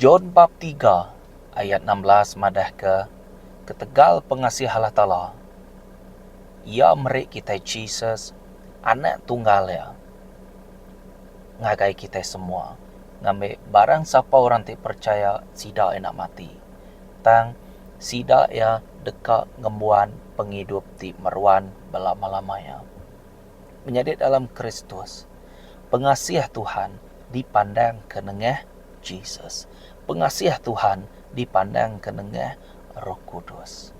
John bab tiga ayat 16 madahka ketegal pengasih Allah Taala, Iya meri kitai Jesus, Anak Tunggal Iya, ngagai kitai semua ngambi barang sapa orang ti perchaya sida enda mati. Tang sida iya deka ngembuan pengidup ti meruan belama-lama iya. Menyadi dalam Kristus, pengasih Tuhan dipandangka nengah Jesus. Pengasih Tuhan dipandangka nengah Roh Kudus.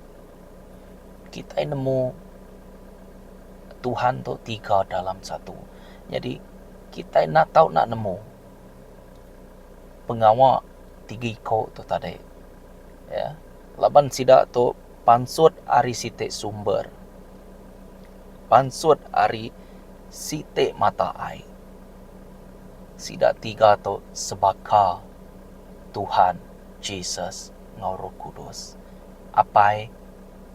Kitai nemu Tuhan tu tiga dalam satu. Nyadi kitai enda tau enda nemu pengawa tiga iko tu tadi ya laban sida tu pansut ari siti sumber pansut ari siti mata ai. Sida tiga tu sebaka Tuhan Jesus enggau Roh Kudus. Apai,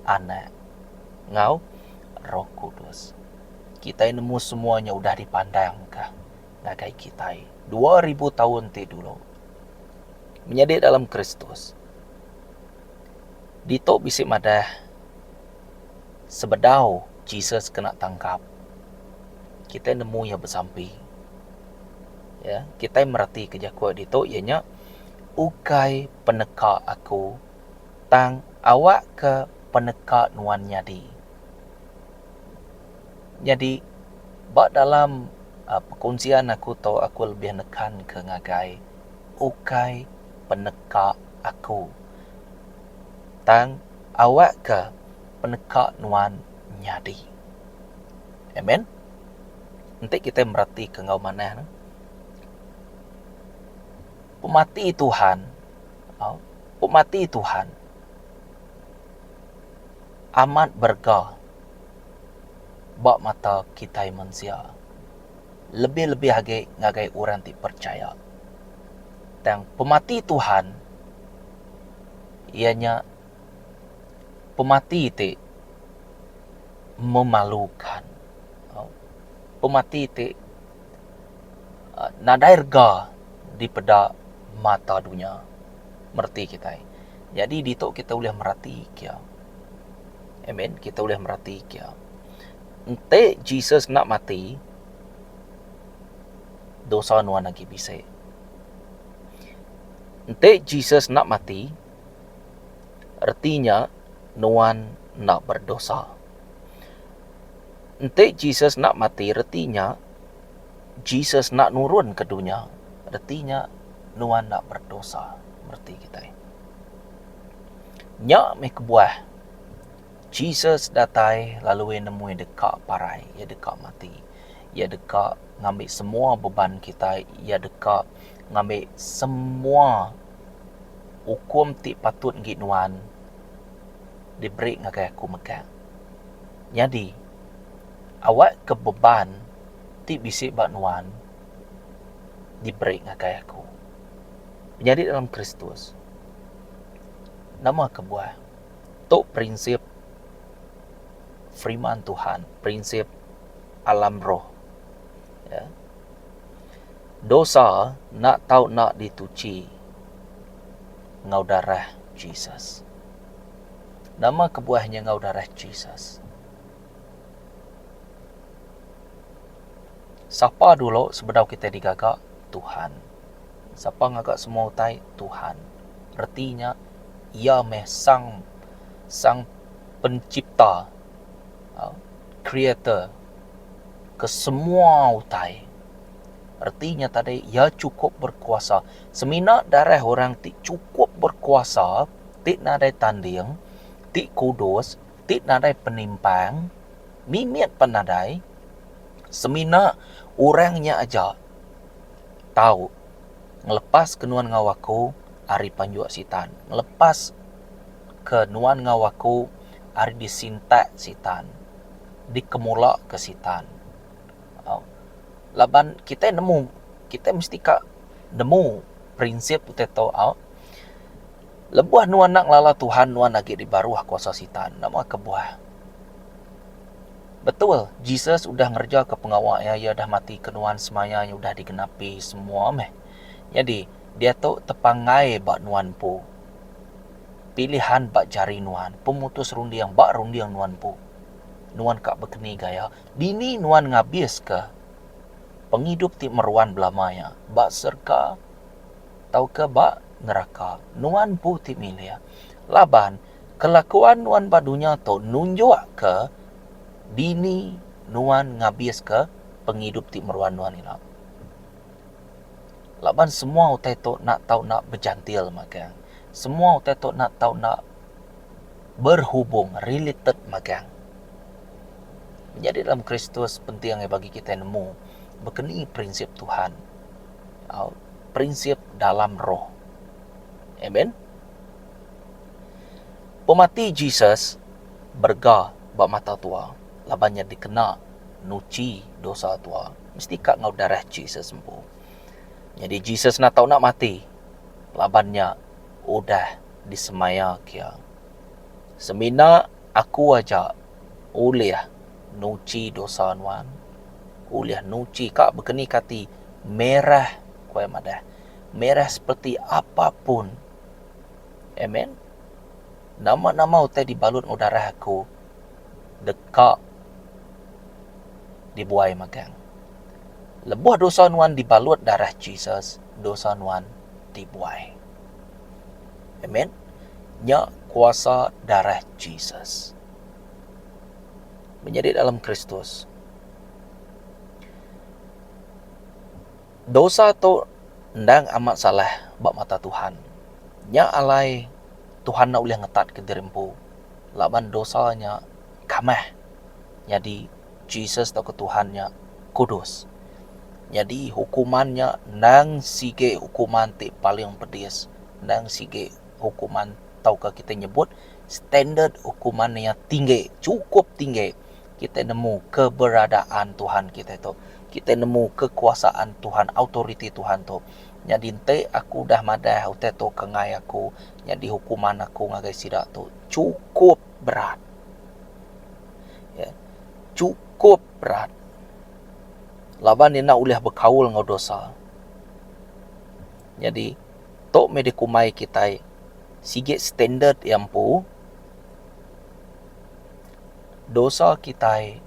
Anak enggau Roh Kudus. Kitai nemu semua nya udah dipandangka ngagai kitai 2000 taun ti dulu. Menyadi dalam Kristus. Ditu bisi madah sebedau Jesus kena tangkap. Kitai nemu iya besampi. Ya, kitai meratika jaku ditu iya nya ukai peneka aku tang awakka peneka nuan nyadi. Nyadi ba dalam uhh perkongsian aku tu aku lebih nekan ke ngagai ukai peneka aku tang awakka peneka nuan nyadi. Amen. Enti kitai meratika enggau manah ne pemati Tuhan uhh pemati Tuhan amat berega ba mata kitai mensia lebih-lebih agi ngagai orang ti percaya. Tang pemati Tuhan iya nya pemati ti memalukan. Pemati ti nadai rega dipeda mata dunya mereti kitai. Nyadi ditu kita ulih mereti kia. Amen kita ulih mereti kia. Enti Jesus enda mati dosa nuan agi bisi. Enti Jesus enda mati reti nya nuan enda berdosa. Enti Jesus enda mati reti nya Jesus enda nurun ke dunya reti nya nuan enda berdosa reti kitai. Nya meh kebuah Jesus datai lalu iya nemu iya deka parai, iya deka mati. Iya deka ngambi semua beban kitai, iya deka ngambi semua ukum ti patut enggi nuan diberi ngagai aku mega. Nyadi, awakka beban ti bisi ba nuan diberi ngagai aku. Menyadi dalam Kristus, nama kebuah? Tu prinsip firman Tuhan, prinsip alam roh. Ya. Dosa enda tau enda dituchi enggau darah Jesus. Nama kebuah nya enggau darah Jesus? Sapa dulu sebedau kitai digaga? Tuhan. Sapa ngaga semua utai? Tuhan. Reti nya Iya meh sang sang pencipta creator ke semua utai. Reti nya tadi Iya chukup berkuasa. Semina darah orang ti chukup berkuasa ti nadai tanding, ti kudus, ti nadai penimpang, mimit pan nadai, semina orang nya aja tau ngelepas ke nuan enggau aku ari panjuk sitan. Ngelepas ke nuan enggau aku ari disintak sitan, dikemula ke sitan. Au laban kitai nemu, kitai mesti ka nemu prinsip utai tu au. Lebuh nuan enda ngelala Tuhan nuan agi dibaruh kuasa sitan. Nama kebuah? Betul, Jesus udah ngerejaka pengawa iya, iya udah mati ke nuan semaya iya udah digenapi semua meh. Nyadi. Diatu tepanggai ba nuan empu. Pilihan ba jari nuan, pemutus runding ba runding nuan empu. Nuan ka bekeni gaya, dini nuan ngabiska pengidup ti meruan belama iya ba serega tauka ba neraka. Nuan empu ti milih. Laban kelakuan nuan ba dunya tu nunjukka dini nuan ngabiska pengidup ti meruan nuan ila. Laban semua utai tu enda tau enda bejantil magang. Semua utai tu enda tau enda berhubung, related magang. Nyadi dalam Kristus penting bagi kitai nemu bekeni prinsip Tuhan au prinsip dalam roh. Amen. Pemati Jesus berega ba mata tua laban nya dikena nuchi dosa tua. Mesti ka enggau darah Jesus empu. Nyadi Jesus enda tau enda mati laban nya udah disemaya ke iya. Semina aku aja ulih nuchi dosa nuan, ulih nuchi ka bekeni ke ati merah ku iya madah. Merah seperti apa pun. Amen. Nama-nama utai dibalut enggau darah aku deka dibuai magang. Lebuh dosa nuan dibalut darah Jesus, dosa nuan dibuai. Amen. Nya kuasa darah Jesus. Menyadi dalam Kristus. Dosa tu endang amat salah ba mata Tuhan. Nya alai Tuhan enda ulih ngetatka diri empu laban dosa nya kamah nyadi Jesus tauka Tuhan nya kudus. Nyadi hukuman nya endang sigi hukuman ti paling pedis endang sigi hukuman tauka kitai nyebut standard hukuman iya tinggi chukup tinggi. Kitai nemu keberadaan Tuhan kitai tu. Kitai nemu kekuasaan Tuhan autoriti Tuhan tu. Nyadi enti aku udah madah utai tu ke enggai aku nyadi hukuman aku ngagai sida tu chukup berat. Ya. Chukup berat. Laban iya enda ulih bekaul enggau dosa. Nyadi tu meh dikumbai kitai sigi standard iya empu dosa kitai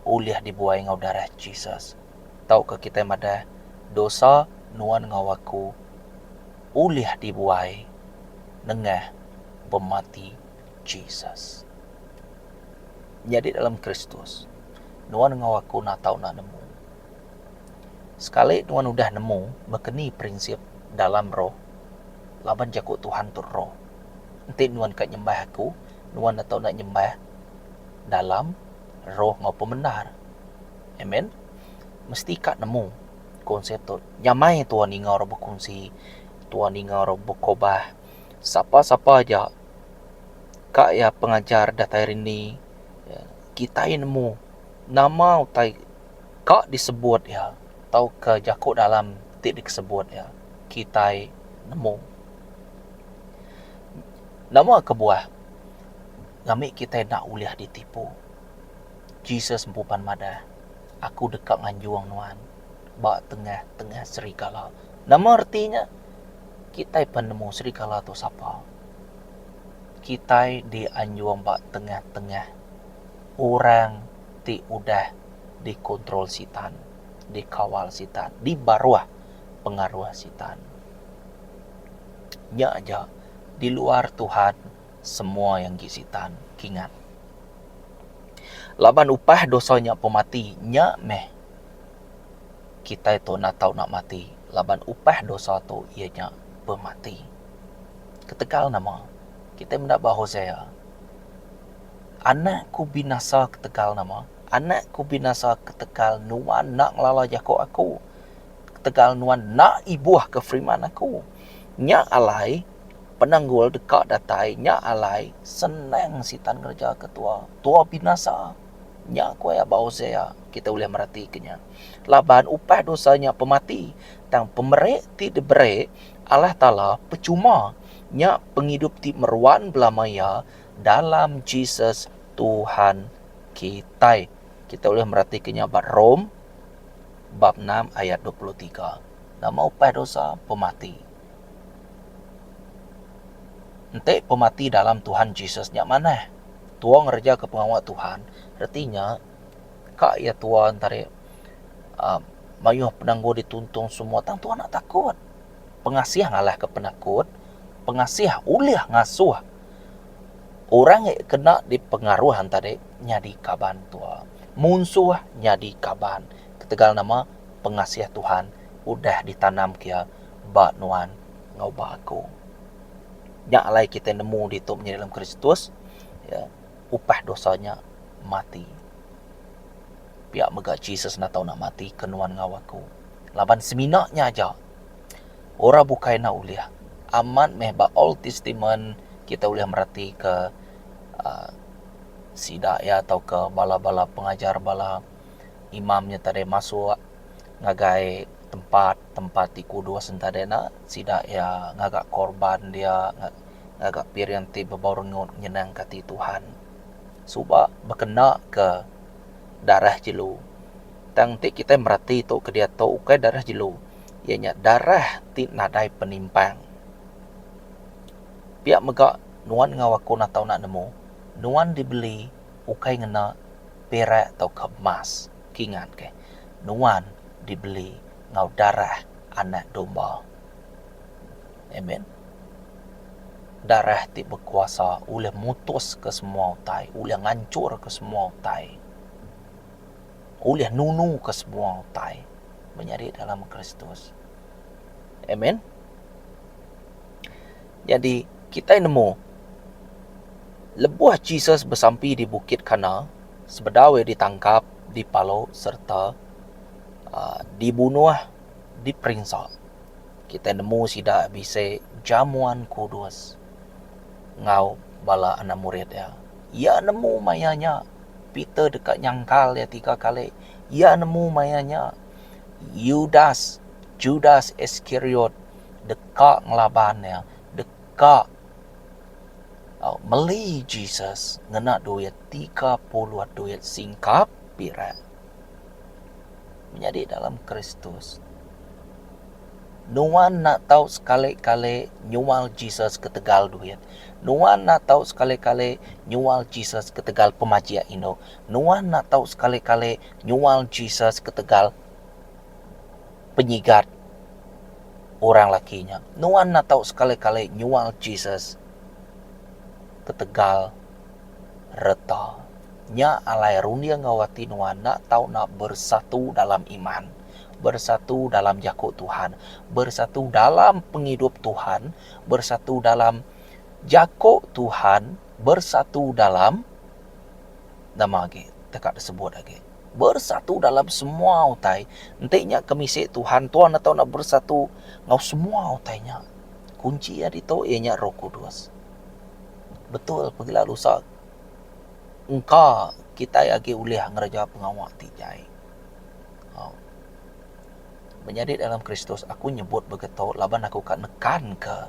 ulih dibuai enggau darah Jesus. Tauka kitai madah dosa nuan enggau aku ulih dibuai nengah pemati Jesus. Nyadi dalam Kristus, nuan enggau aku enda tau enda nemu. Sekali nuan udah nemu baka ni prinsip dalam roh laban jaku Tuhan tu roh. Enti nuan ka nyembah aku, nuan enda tau enda nyembah dalam roh enggau pemendar. Amen. Mesti ka nemu konsep tu. Nyamai tuan ninga orang bekunsi, tuan ninga orang bekobah. Sapa-sapa aja ka iya pengajar datai rindi kitai nemu nama utai ka disebut iya tauka jaku dalam ti disebut iya kitai nemu. Nama kebuah ngambi kitai enda ulih ditipu? Jesus empu pan madah aku deka nganjung nuan ba tengah-tengah serigala. Nama reti nya? Kitai pan nemu serigala tu sapa. Kitai dianjung ba tengah-tengah orang ti udah dikontrol sitan, dikawal sitan, di baruh pengaruh sitan. Nya aja di luar Tuhan semua yang enggi sitan. Kingat. Laban upah dosa nya pemati nya meh kitai tu enda tau nak mati laban upah dosa tu iya nya pemati. Ketegal nama? Kitai meda ba Hosea. Anak ku binasa ketegal nama? Anak ku binasa ketegal nuan enda ngelala jaku aku. Ketegal nuan enda ibuhka firman aku. Nya alai penanggul deka datai nya alai senang sitan ngereja ke tua. Tua binasa. Nya ku iya ba Hosea kita ulih meratika nya. Laban upah dosa nya pemati tang pemeri ti diberi Allah Taala pechuma nya pengidup ti meruan belama iya dalam Jesus Tuhan kitai. Kita ulih meratika nya ba Rome bab enam ayat 23. Nama upah dosa? Pemati. Enti pemati dalam Tuhan Jesus nya manah, tua ngereja ke pengawa Tuhan, reti nya ka iya tua entarik uhh mayuh penanggul dituntung semua tang tua enda takut. Pengasih ngalah ke penakut, pengasih ulih ngasuh orang kena dipengaruh entarik nyadi kaban tua. Munsuh nyadi kaban ketegal nama pengasih Tuhan udah ditanam ke iya ba nuan enggau ba aku. Nya alai kitai nemu ditu menyadi dalam Kristus ya upah dosa nya mati. Pia mega Jesus enda tau nak mati ke nuan enggau aku. Laban semina nya aja orang bukai enda ulih. Amat meh ba Old Testament kitai ulih meratika uhh sida iya tauka bala-bala pengajar bala imam nya tadi masuk ngagai tempat tempat ti kudus enta deh ne sida iya ngaga korban dia ngaga piring ti bebau rengut nyenang ke ati Tuhan. Suba bekena ke darah jelu tang enti kitai merati tu ke diatu ukai darah jelu iya nya darah ti nadai penimpang. Pia mega nuan enggau aku enda tau nak nemu nuan dibeli ukai ngena perak tauka emas. Kingat ke nuan dibeli enggau darah anak domba. Amen. Darah ti bekuasa ulih mutuska semua utai, ulih nganchurka semua utai, ulih nunuka semua utai menyadi dalam Kristus. Amen. Nyadi kitai nemu lebuh Jesus besampi di Bukit Kana sebedau iya ditangkap, dipalu sereta uhh dibunuh diperinsa. Kitai nemu sida bisi jamuan kudus enggau bala anak murid iya. Iya nemu maya nya Peter deka nyangkal iya tiga kali. Iya nemu maya nya Yudas, Judas Iskariot deka ngelaban iya, deka meli Jesus ngena duit 30 duit singkap pirak. Menyadi dalam Kristus. Nuan enda tau sekali-kali nyual Jesus ketegal duit. Nuan enda tau sekali-kali nyual Jesus ketegal pemajik indu. Nuan enda tau sekali-kali nyual Jesus ketegal penyigat orang laki nya. Nuan enda tau sekali-kali nyual Jesus ketegal reta. Nya alai runding enggau ati nuan enda tau enda bersatu dalam iman, bersatu dalam jaku Tuhan, bersatu dalam pengidup Tuhan, bersatu dalam jaku Tuhan, bersatu dalam nama agi teka disebut agi. Bersatu dalam semua utai. Enti nya kemisi Tuhan, Tuhan enda tau enda bersatu enggau semua utai nya. Kunchi iya ditu iya nya Roh Kudus. Betul pegila lusa. Engka kitai agi ulih ngereja pengawa ti jai. Au. Menyadi dalam Kristus aku nyebut begitu laban aku ka nekanka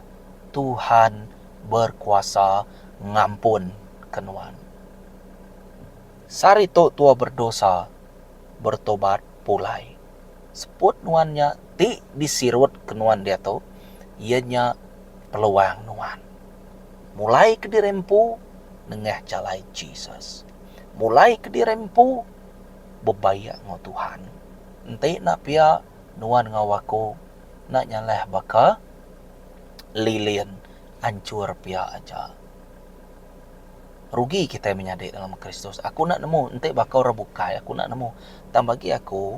Tuhan berkuasa ngampun ke nuan. Sehari tu tua berdosa bertobat pulai. Seput nuan nya ti disirut ke nuan diatu iya nya peluang nuan. Mulai kediri empu nengah jalai Jesus. Mulai kediri empu bebaik enggau Tuhan. Enti enda pia nuan enggau aku enda nyalah baka lilin anchur pia aja. Rugi kitai menyadi dalam Kristus. Aku enda nemu enti baka orang bukai aku enda nemu. Tang bagi aku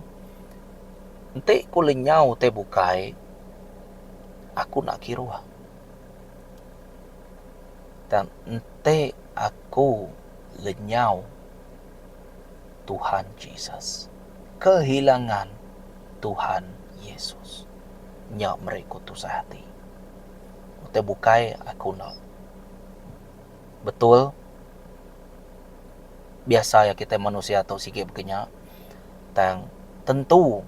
enti ku lenyau utai bukai aku enda kiruh. Tang enti aku lenyau Tuhan Jesus, kehilangan Tuhan Yesus, nya meri ku tusah ati. Utai bukai aku enda. Betul biasa iya kitai manusia tu sigi baka nya tang tentu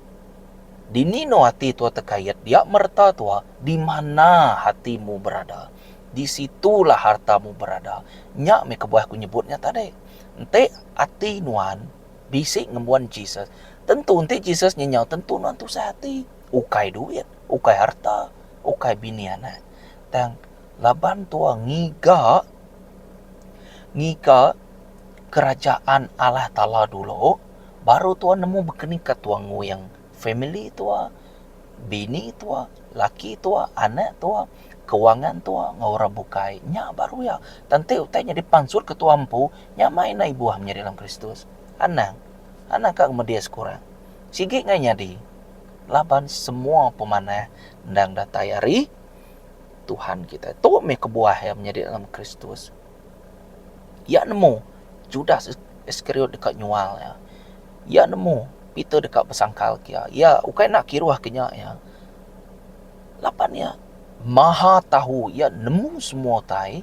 dini enu ati tua tekait dia mereta tua di mana hatimu berada di situlah hartamu berada. Nya meh kebuah aku nyebut nya tadi. Enti ati nuan bisi ngembuan Jesus, tentu enti Jesus nyenyau tentu nuan tusah ati. Ukai duit, ukai harta, ukai bini anak. Tang. Laban tua ngiga ngiga kerajaan Allah Taala dulu baru tua nemu bekenika tua nguing family tua, bini tua, laki tua, anak tua, kewangan tua enggau orang bukai. Nya baru iya. Tang enti utai nya dipansut ke tua empu nya mai enda ibuh menyadi dalam Kristus. Anang. Anang ka ngemedis ke orang. Sigi ngai nyadi laban semua pemanah endang datai ari Tuhan kitai. Tu meh kebuah iya menyadi dalam Kristus. Iya nemu Judas Iskariot deka nyual iya. Iya nemu Peter deka besangkal ke iya. Iya ukai enda kiruh ke nya iya. Laban iya maha tahu, iya nemu semua utai.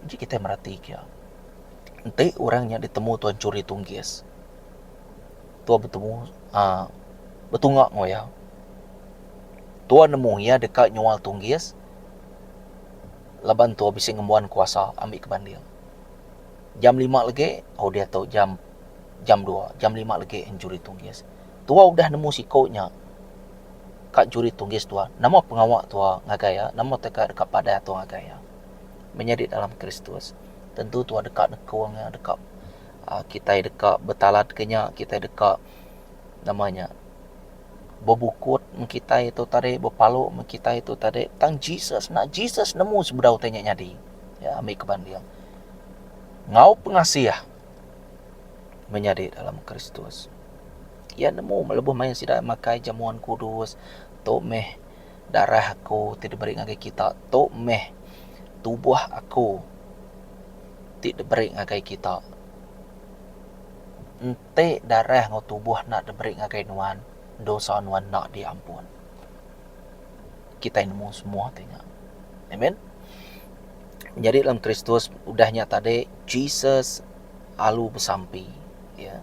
Uji kitai mereti ke iya. Enti orang nya ditemu tuan churi tunggis, tua betemu uhh betunga enggau iya. Tua nemu iya deka nyual tunggis laban tua bisi ngembuan kuasa ambi ke banding. Jam lima legi oh diatu jam jam dua jam lima legi enchuri tunggis. Tua udah nemu siko nya ka enchuri tunggis tua nama pengawa tua ngagai iya nama teka deka padah tua ngagai iya. Menyadi dalam Kristus tentu tua deka nekung iya deka uhh kitai deka betalat ke nya kitai deka nama nya bebukut meh kitai tu tadi bepalu meh kitai tu tadi tang Jesus enda Jesus nemu sebedau utai nya nyadi. Ya ambi ke banding. Enggau pengasih menyadi dalam Kristus. Iya nemu lebuh maya sida makai jamuan kudus tu meh darah aku ti diberi ngagai kita tu meh tubuh aku ti diberi ngagai kita. Enti darah enggau tubuh enda diberi ngagai nuan, dosa nuan enda diampun. Kitai nemu semua ti nya. Amen. Nyadi dalam Kristus udah nya tadi Jesus alu besampi iya.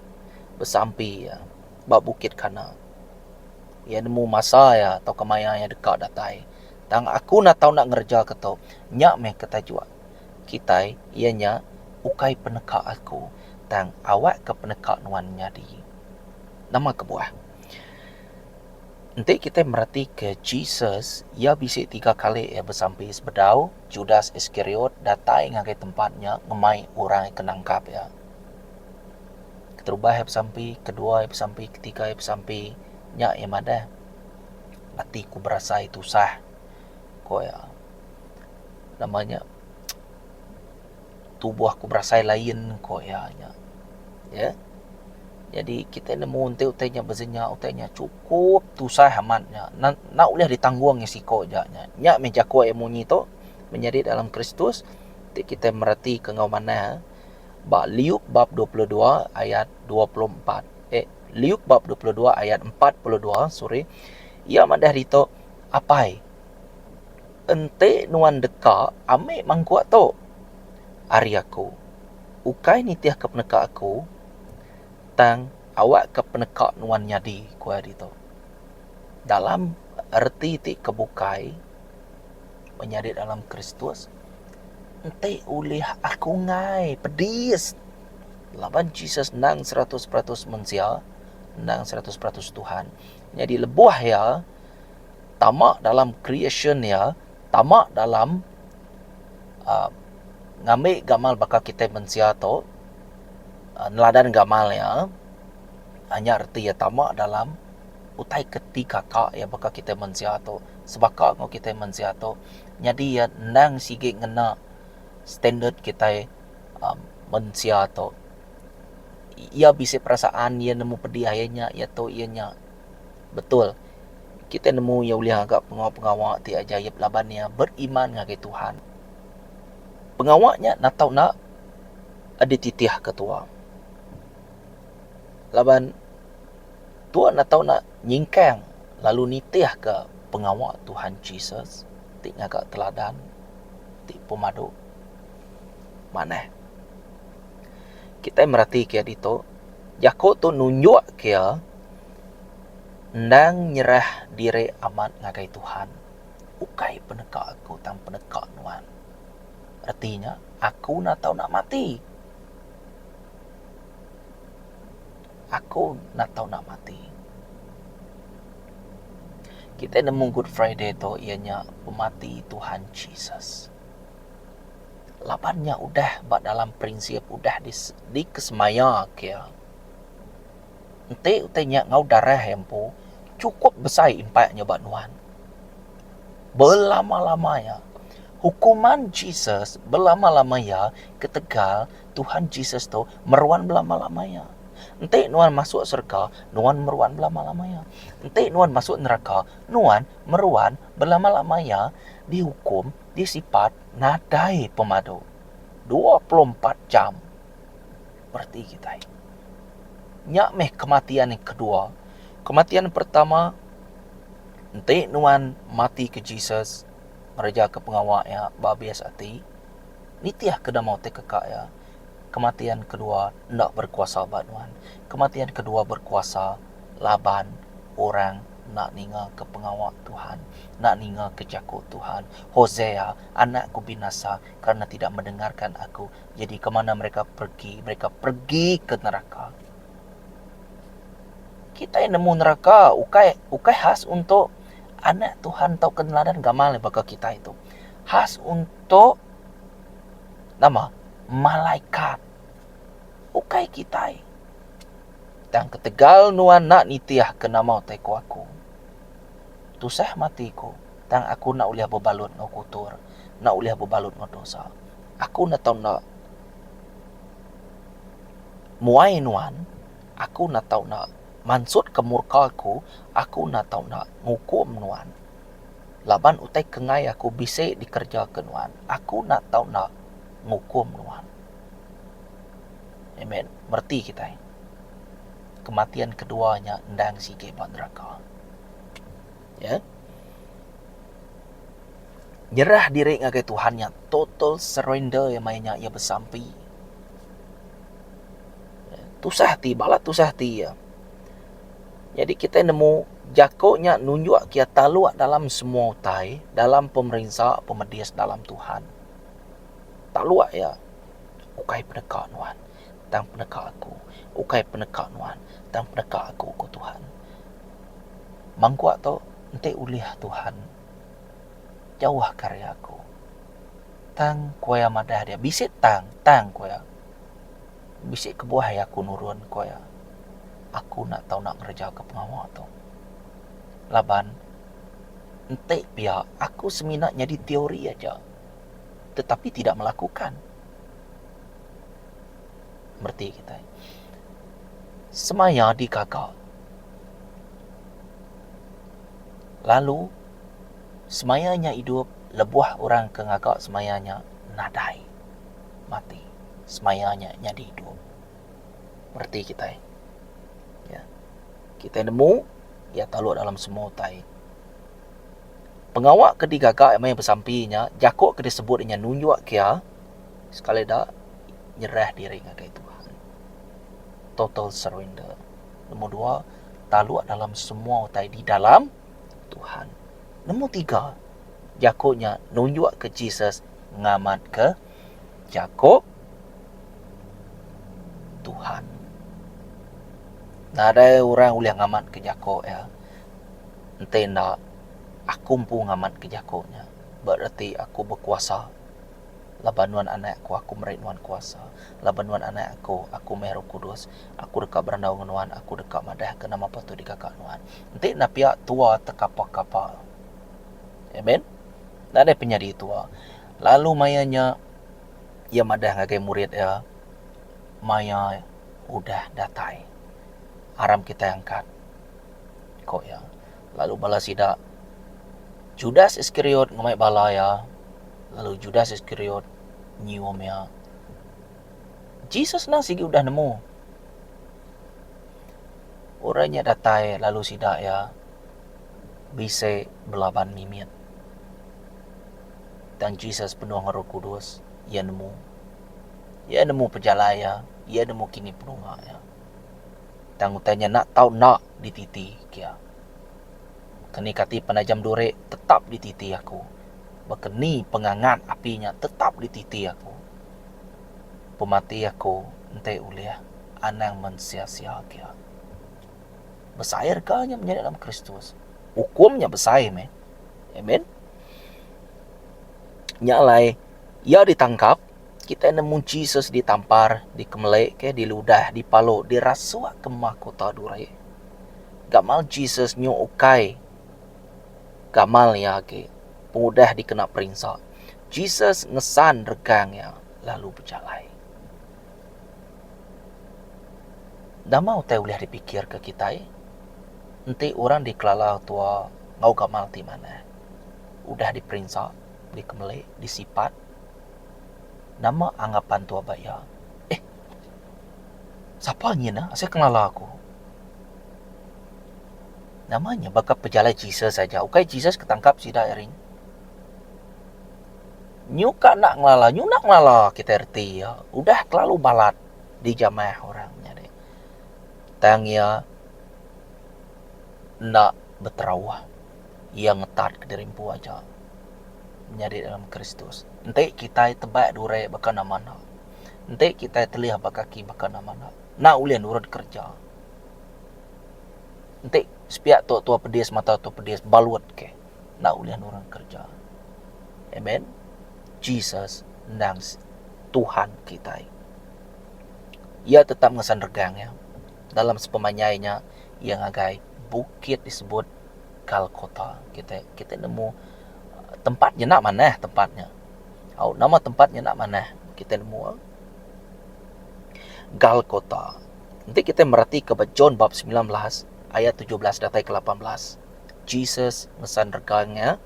Besampi iya ba Bukit Kana. Iya nemu masa iya tauka maya iya deka datai. Tang aku enda tau enda ngereja ke tu. Nya meh ke tajuk kitai iya nya ukai peneka aku tang awakka peneka nuan nyadi. Nama kebuah? Enti kitai meratika Jesus, iya bisi tiga kali iya besampi sebedau Judas Iskariot datai ngagai tempat nya ngemai orang ke nangkap iya. Keterubah iya besampi, kedua iya besampi, ketiga iya besampi, nya iya madah, Ati ku berasai tusah, ku iya. Nama nya tubuh aku berasai lain ko iya nya. Ya. Jadi kitai nemu enti utai nya besenya utai nya chukup tusah amat nya. Enda ulih ditanggung iya siko ja nya. Nya meh jaku iya munyi tu menyadi dalam Kristus ti kitai meratika enggau manah ba Luke bab 22 ayat 24 eh Luke bab 22 ayat 42 sorry iya madah ditu apai Enti nuan deka ami mangkuk tu ari aku, ukai nitihka peneka aku, tang awakka peneka nuan nyadi, ku iya ditu. Dalam reti ti ke bukai, menyadi dalam Kristus, enti ulih aku enggai pedis laban Jesus endang 100% mensia, endang 100% Tuhan. Nyadi lebuh iya tama dalam creation iya tama dalam uhh ngambi gamal baka kitai mensia tu uhh neladan gamal iya nya reti iya tama dalam utai ke ti kaka iya baka kitai mensia tu sebaka enggau kitai mensia tu nyadi iya endang sigi ngena standard kitai uhh mensia tu. Iya bisi perasaan iya nemu pedih iya nya iya tu iya nya. Betul. Kitai nemu iya ulih ngaga pengawa-pengawa ti ajaib laban iya beriman ngagai Tuhan. Pengawa nya enda tau enda dititihka tua. Laban tua enda tau enda nyingkang lalu nitihka pengawa Tuhan Jesus ti ngaga teladan ti pemadu manah. Kitai meratika iya ditu, jaku tu nunjukka iya Endang nyerah diri amat ngagai Tuhan, ukai peneka aku tang peneka nuan. Reti nya, aku enda tau enda mati. Aku enda tau enda mati. Kitai nemu Good Friday tu iya nya pemati Tuhan Jesus. Laban nya udah ba dalam prinsip udah dikesemaya ke iya. Enti utai nya enggau darah iya empu chukup besai impak nya ba nuan. Belama-lama iya. Hukuman Jesus belama-lama iya ketegal Tuhan Jesus tu meruan belama-lama iya. Enti nuan masuk serega, nuan meruan belama-lama iya. Enti nuan masuk neraka, nuan meruan belama-lama iya dihukum, disipat nadai pemadu. 24 jam bereti kitai. Nya meh kematian yang kedua. Kematian pertama enti nuan mati ke Jesus ngereja ke pengawa iya ba abis ati nitih ke nama ti keka iya. Kematian kedua enda berkuasa ba nuan. Kematian kedua berkuasa laban orang enda ninga ke pengawa Tuhan, enda ninga ke jaku Tuhan. Hosea, anakku binasa kerana tidak mendengarkan aku. Jadi ke mana mereka pergi? Mereka pergi ke neraka. Kitai nemu neraka ukai ukai khas untuk anak Tuhan tauka neladan gamal baka kitai tu. Khas untuk Nama? Malaikat. Ukai kitai. Tang ketegal nuan enda nitihka nama utai ku aku. Tusah mati ku, tang aku enda ulih bebalut enggau kutur, enda ulih bebalut enggau dosa. Aku enda tau enda muai nuan, aku enda tau enda mansutka murka aku, aku enda tau enda ngukum nuan. Laban utai ke enggai aku bisi dikerejaka nuan, aku enda tau enda ngukum nuan. Amen. Mereti kitai. Kematian kedua nya endang sigi ba neraka. Ya. Nyerah diri ngagai Tuhan nya total surrender iya maya nya iya besampi. Tusah ati, balat tusah ati iya. Nyadi kitai nemu jaku nya nunjuk iya taluk dalam semua utai dalam pemerinsa pemedis dalam Tuhan. Taluk iya ukai peneka nuan tang peneka aku. Ukai peneka nuan tang peneka aku ku Tuhan. Mangkuk tu enti ulih Tuhan jauh ka ari aku. Tang ku iya madah dia bisi tang tang ku iya. Bisi kebuah iya aku nurun ku iya. Aku enda tau enda ngereja ke pengawa tu. Laban enti pia aku semina nyadi teori aja tetapi tidak melakukan. Mereti kitai. Semaya digaga lalu semaya nya idup lebuh orang ke ngaga semaya nya nadai. Mati. Semaya nya nyadi idup. Reti kitai. Ya. Kitai nemu iya taluk dalam semua utai. Pengawa ke digaga maya besampi nya, jaku ke disebut nya nunjuk ke iya sekali da nyerah diri ngagai Tuhan. Total surrender. Nombor dua, taluk dalam semua utai di dalam Tuhan. Nombor tiga, jaku nya nunjuk ke Jesus ngamatka jaku Tuhan. Nadai orang ulih ngamatka jaku iya enti enda aku empu ngamatka jaku nya. Bereti aku bekuasa laban nuan anak aku, aku meri nuan kuasa. Laban nuan anak aku, aku meh Roh Kudus. Aku deka berandau enggau nuan, aku deka madahka nama patut digaga nuan. Enti enda pia tua tekapa-kapa. Amen. Nadai penyadi tua. Lalu maya nya iya madah ngagai murid iya, Maya udah datai. Aram kitai angkat, ku iya. Lalu bala sida Judas Iskariot ngemai bala iya, lalu Judas Iskariot nyium iya. Jesus endang sigi udah nemu orang nya datai lalu sida iya bisi belaban mimit. Tang Jesus penuh enggau Roh Kudus, iya nemu. Iya nemu pejalai iya, iya nemu kini penunga iya. Tang utai nya enda tau enda dititi ke iya. Keni kati penajam duri tetap dititi aku. Baka ni pengangat api nya tetap dititi aku. Pemati aku enti ulih anang mensia-sia ke iya. Besai rega nya menyadi dalam Kristus. Ukum nya besai meh. Amen. Nya alai iya ditangkap, kitai nemu Jesus ditampar, dikemelika, diludah, dipalu, dirasuk ke mahkota duri. Gamal Jesus nyu ukai gamal iya agi pengudah dikena perinsa. Jesus ngesan regang iya lalu bejalai. Nama utai ulih dipikirka kitai enti orang dikelala tua enggau gamal ti manah udah diperinsa, dikemeli, disipat nama anggapan tua ba iya? Eh sapa nyin ah asai kelala aku. Nama nya baka pejalai Jesus aja ukai Jesus ke tangkap sida iri. Nyu ka enda ngelala nyu enda ngelala kitai reti iya udah kelalu balat dijamah orang nyadi. Tang iya enda beterauh iya ngetat kediri empu aja nyadi dalam Kristus. Enti kitai tebak duri baka nama enda. Enti kitai telih ba kaki baka nama enda. Enda ulih nurun kereja. Enti sepiak tu tua pedis mata tu pedis balut ke. Enda ulih nurun kereja. Amen. Jesus endang Tuhan kitai. Iya tetap ngesan regang iya. Dalam sepemanjai nya iya ngagai bukit disebut Golgotha. Kitai kitai nemu tempat nya enda manah tempat nya. Au nama tempat nya enda manah kitai nemu. Golgotha. Enti kitai meratika ba John bab 19 ayat 17 datai ke 18. Jesus ngesan rega nya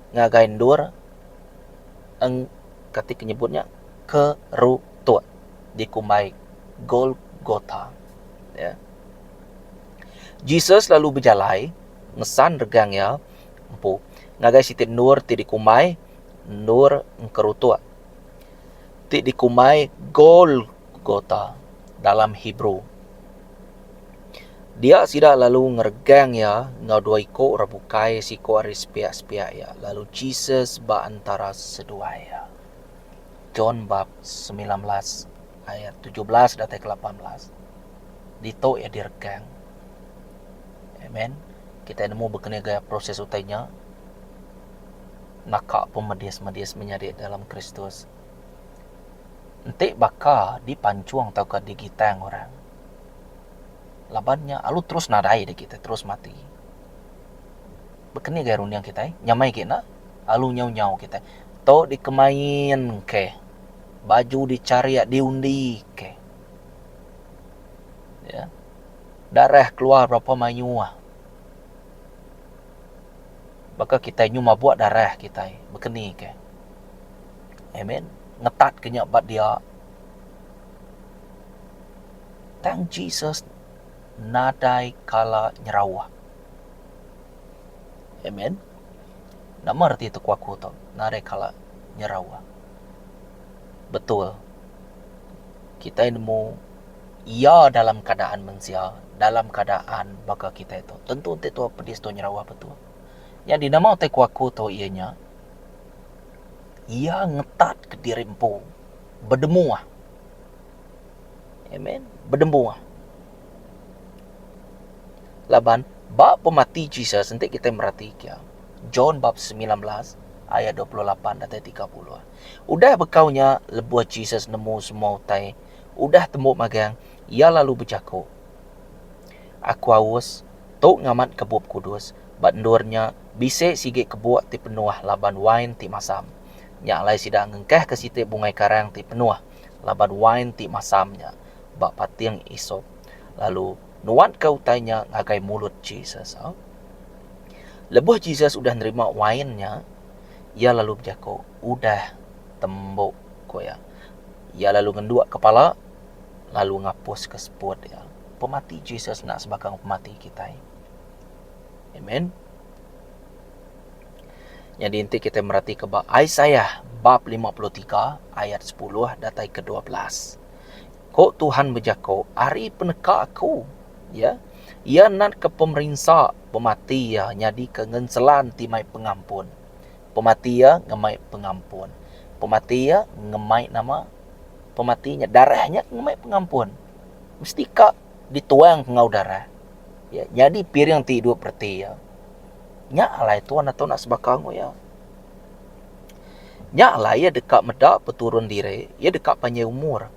ngagai endur eng kati ke nyebut nya kerutuk dikumbai Golgotha. Ya. Jesus lalu bejalai ngesan regang iya empu ngagai siti endur ti dikumbai endur engkerutuk ti dikumbai Golgotha dalam Hebrew. Dia sida lalu ngeregang iya enggau dua iku orang bukai siku ari sepiak-sepiak iya, lalu Jesus ba entara seduai iya. John bab 19 ayat 17 datai ke 18. Ditu iya diregang. Amen. Kitai nemu bekeni gaya proses utai nya naka pemedis-medis menyadi dalam Kristus. Enti baka dipanchung tauka digitang orang. Laban nya alu terus nadai da kitai terus mati. Baka ni gaya runding kitai nyamai agi enda alu nyau nyau kitai tu dikemain ke baju dicharik diundi ke ya darah keluar berapa mayuh baka kitai nyu mabuk darah kitai baka ni ke. Amen ngetat ke nya ba dia. Tang Jesus nadai kala nyerauh. Amen. Nama reti tu ku aku tu? Nadai kala nyerauh. Betul. Kitai nemu iya dalam keadaan mensia, dalam keadaan baka kitai tu. Tentu enti tu pedis tu nyerauh betul. Nyadi nama utai ku aku tu iya nya iya ngetat kediri empu bedemuh. Amen. Bedembuh. Laban ba pemati Jesus enti kitai merati kia. John bab 19 ayat 28 datai 30. Udah bekau nya lebuh Jesus nemu semua utai udah tembu magang, iya lalu bejaku, Aku aus, tu ngamatka Bup Kudus, ba endur nya bisi sigi kebuk ti penuh laban wain ti masam. Nya alai sida ngengkahka siti bungai karang ti penuh laban wain ti masam nya ba pating isop lalu nuatka utai nya ngagai mulut Jesus. Lebuh Jesus udah nerima wain nya, iya lalu bejaku, Udah tembu, ku iya. Iya lalu ngendukka pala lalu ngapuska seput iya. Pemati Jesus enda sebaka enggau pemati kitai. Amen. Nyadi enti kitai meratika ba Isaiah bab 53 ayat 10 datai ke 12. Ko Tuhan bejako, ari peneka aku, ya, iya natka pemerinsa pemati iya nyadika ngenselan ti mai pengampun. Pemati iya ngemai pengampun. Pemati iya ngemai nama? Pemati nya darah nya ngemai pengampun. Mesti ka dituang enggau darah. Ya, nyadi piring ti idup reti iya. Nya alai Tuan enda tau nak sebaka enggau iya. Nya alai iya deka meda peturun diri, iya deka panjai umur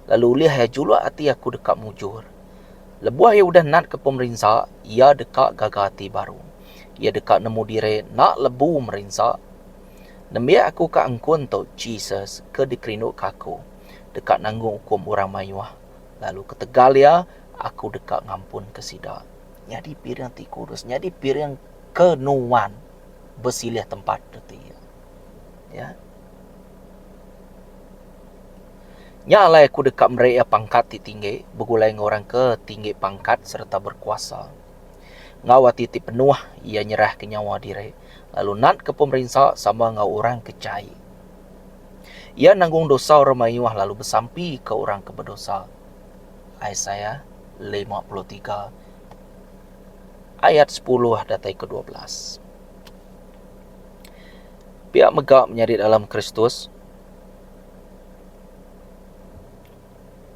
lalu ulih iya juluk ati aku deka mujur. Lebuh iya udah natka pemerinsa, iya deka gaga ati baru. Iya deka nemu diri enda lebu merinsa. Nembiak aku ka angkun tu, Jesus, ke dikerinduka aku, deka nanggung ukum orang mayuh, lalu ketegal iya, aku deka ngampunka sida. Nyadi piring ti kudus, nyadi piring ke nuan besilih tempat reti iya. Ya. Nya alai aku deka meri iya pangkat ti tinggi begulai enggau orang ke tinggi pangkat sereta berkuasa. Enggau ati ti penuh iya nyerahka nyawa diri lalu natka pemerinsa sama enggau orang ke jai. Iya nanggung dosa orang mayuh lalu besampika orang ke bedosa. Isaiah 53 ayat 10 datai ke 12. Pia mega menyadi dalam Kristus,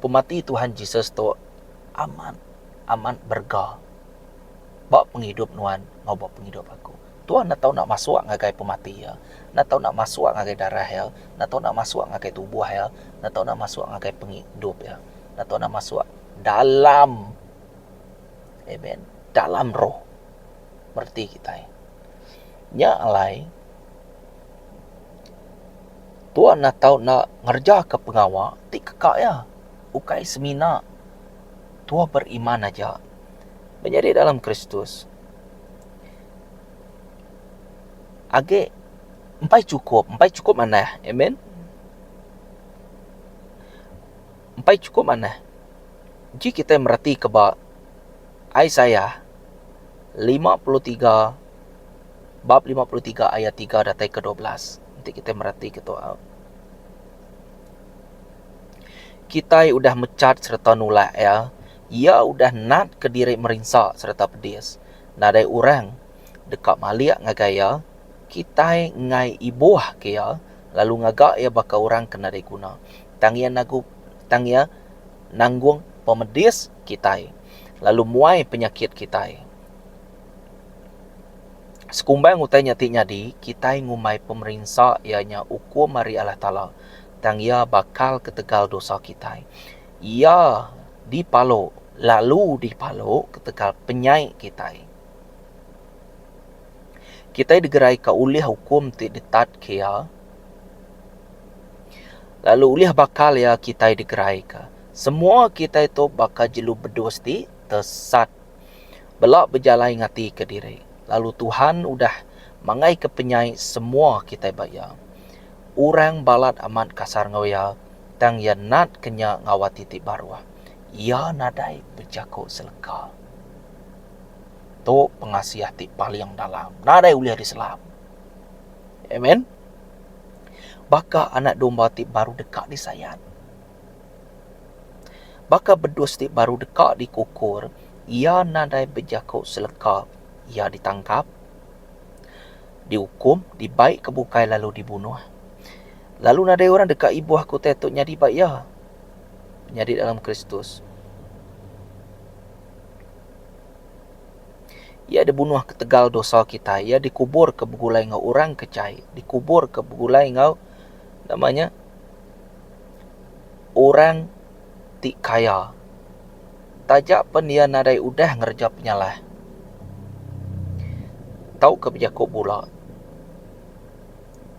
Pemati Tuhan Jesus tu amat amat berega ba pengidup nuan enggau ba pengidup aku. Tuhan enda tau nak masuk ngagai pemati iya, enda tau nak masuk ngagai darah iya, enda tau nak masuk ngagai tubuh iya, enda tau nak masuk ngagai pengidup iya, enda tau nak masuk dalam amen dalam roh mereti kitai. Nya alai. Tuan enda tau enda ngerejaka pengawa ti keka iya. Ukai semina tua beriman aja menyadi dalam Kristus. Agi empai chukup, empai chukup manah. Amen. Empai chukup manah. Ji kitai meratika ba Isaiah 53 bab 53 ayat 3 datai ke 12. Enti kitai meratika tu au. Kitai udah mechat sereta nulak iya, iya udah natka diri merinsa sereta pedis. Nadai orang deka malik ngagai iya, kitai enggai ibuh ke iya lalu ngaga iya baka orang ke nadai guna. Tang iya nagu tang iya nanggung pemedis kitai lalu muai penyakit kitai. Sekumbang utai nya ti nyadi, kitai ngumbai pemerinsa iya nya ukum ari Allah Taala, tang iya bakal ketegal dosa kitai. Iya dipalu lalu dipalu ketegal penyai kitai. Kitai degeraika ulih ukum ti ditatka iya, lalu ulih bakal iya kitai degeraika. Semua kitai tu baka jelu bedus ti tesat. Bela bejalai ngatika diri, lalu Tuhan udah manggaika penyai semua kitai ba Iya. Orang balat amat kasar enggau Iya, tang Iya natka nya enggau ati ti baruh. Iya nadai bejaku seleka. Tu pengasih ti paling dalam, nadai ulih diselam. Amen. Baka anak domba ti baru deka disayat. Baka bedus ti baru deka dikukur, iya nadai bejaku seleka. Iya ditangkap, diukum, dibai ke bukai lalu dibunuh. Lalu nadai orang deka ibuh ke utai tu nyadi ba iya. Nyadi dalam Kristus. Iya dibunuh ketegal dosa kitai. Iya dikuburka begulai enggau orang ke jai. Dikuburka begulai enggau nama nya? Orang ti kaya taja pen iya nadai udah ngereja penyalah tauka bejaku bula.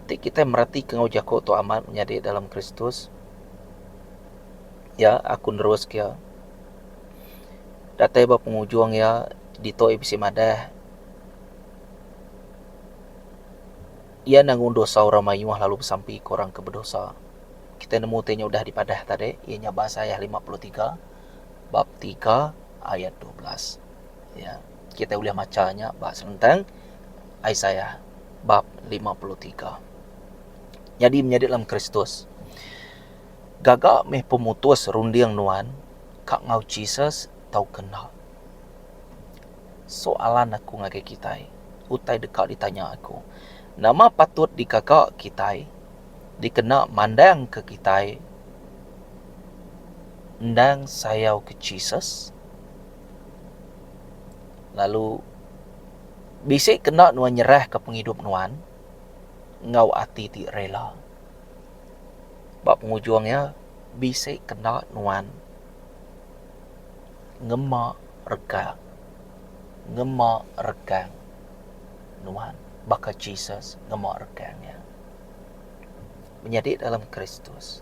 Ti kitai meratika enggau jaku tu amat menyadi dalam Kristus iya aku neruska iya datai ba pengujung iya ditu iya bisi madah iya nanggung dosa orang mayuh lalu besampi ke orang ke bedosa. Kitai nemu ti nya udah dipadah tadi iya nya ba Isaiah 53 bab 3 ayat 12. Ya, kitai ulih macha nya ba senentang Isaiah bab 53. Nyadi menyadi dalam Kristus. Gaga meh pemutus runding nuan ka enggau Jesus tauka enda. Soalan aku ngagai kitai, utai deka ditanya aku. Nama patut digaga kitai dikena mandangka kitai endang sayau ke Jesus? Lalu bisi kena nuan nyerahka pengidup nuan enggau ati ti rela. Ba pengujung iya bisi kena nuan ngema rega ngema regang nuan baka Jesus ngema regang iya. Menyadi dalam Kristus.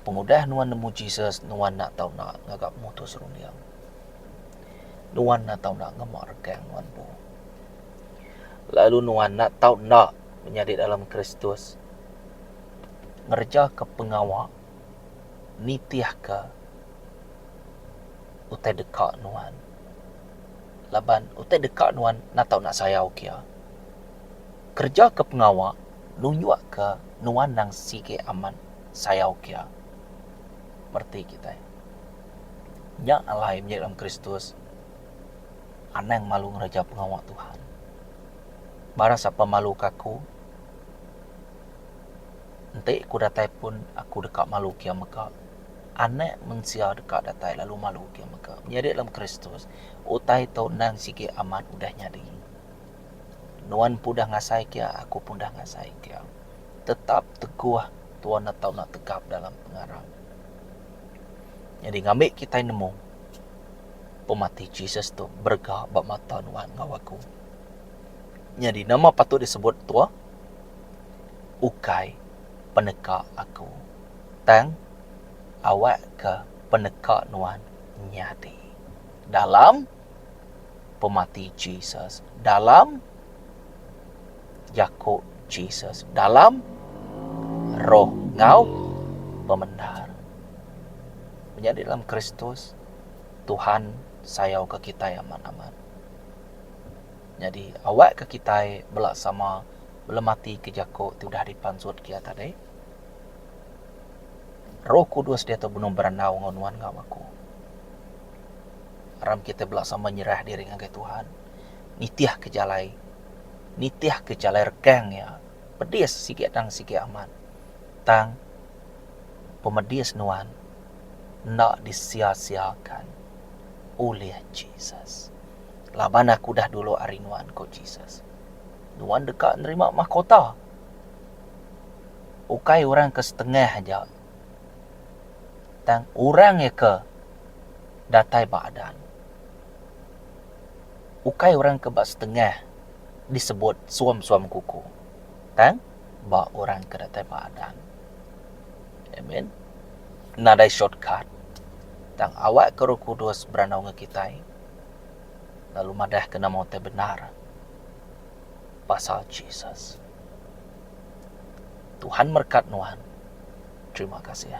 Pengudah nuan nemu Jesus nuan enda tau enda ngaga pemutus runding. Nuan enda tau enda ngema regang nuan empu. Lalu nuan enda tau enda menyadi dalam Kristus ngerejaka pengawa nitihka utai deka nuan. Laban utai deka nuan enda tau enda sayau ke iya. Kerejaka pengawa nunjukka nuan nang sigi amat sayau ke iya. Mereti kitai. Nya alai menyadi dalam Kristus anang malu ngereja pengawa Tuhan. Barang sapa malu ke aku enti ku datai pun aku deka malu ke iya mega. Anak mensia deka datai lalu malu ke iya mega. Menyadi dalam Kristus utai tu endang sigi amat udah nyadi. Nuan pun udah ngasai ke iya, aku pun udah ngasai ke iya. Tetap teguh tuan enda tau enda tegap dalam pengarap. Nyadi ngambi kitai nemu pemati Jesus tu berega ba mata nuan enggau aku. Nyadi nama patut disebut tua? Ukai peneka aku tang awakka peneka nuan nyadi dalam pemati Jesus dalam jaku Jesus dalam roh enggau pemendar. Menyadi dalam Kristus Tuhan sayau ke kitai amat-amat. Nyadi awak ke kitai bela sama belemati ke jaku ti udah dipansut ke iya tadi. Roh Kudus diatu benung berandau enggau nuan enggau aku. Aram kitai bela sama nyerah diri ngagai Tuhan nitihka jalai nitihka jalai rekang iya pedis sigi endang sigi amat tang pemedis nuan enda disia-siakan ulih Jesus. Laban aku udah dulu ari nuan ku Jesus. Nuan deka nerima mahkota ukai orang ke setengah aja. Tang orang iya ke datai ba adan. Ukai orang ke ba setengah disebut suam-suam kuku. Tang ba orang ke datai ba adan. Amen. Nadai shortcut. Tang awak ke Roh Kudus berandau enggau kitai lalu madahka nama utai bendar pasal Jesus. Tuhan merekat nuan. Terima kasih.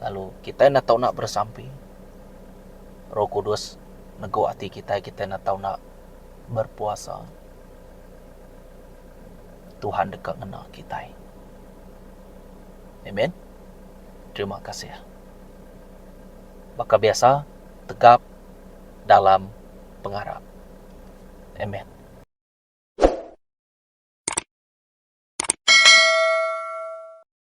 Lalu kitai enda tau enda beresampi. Roh Kudus negu ati kitai, kitai enda tau enda berpuasa. Tuhan deka ngena kitai. Amen. Terima kasih. Baka biasa, tegap dalam pengarap. Amen.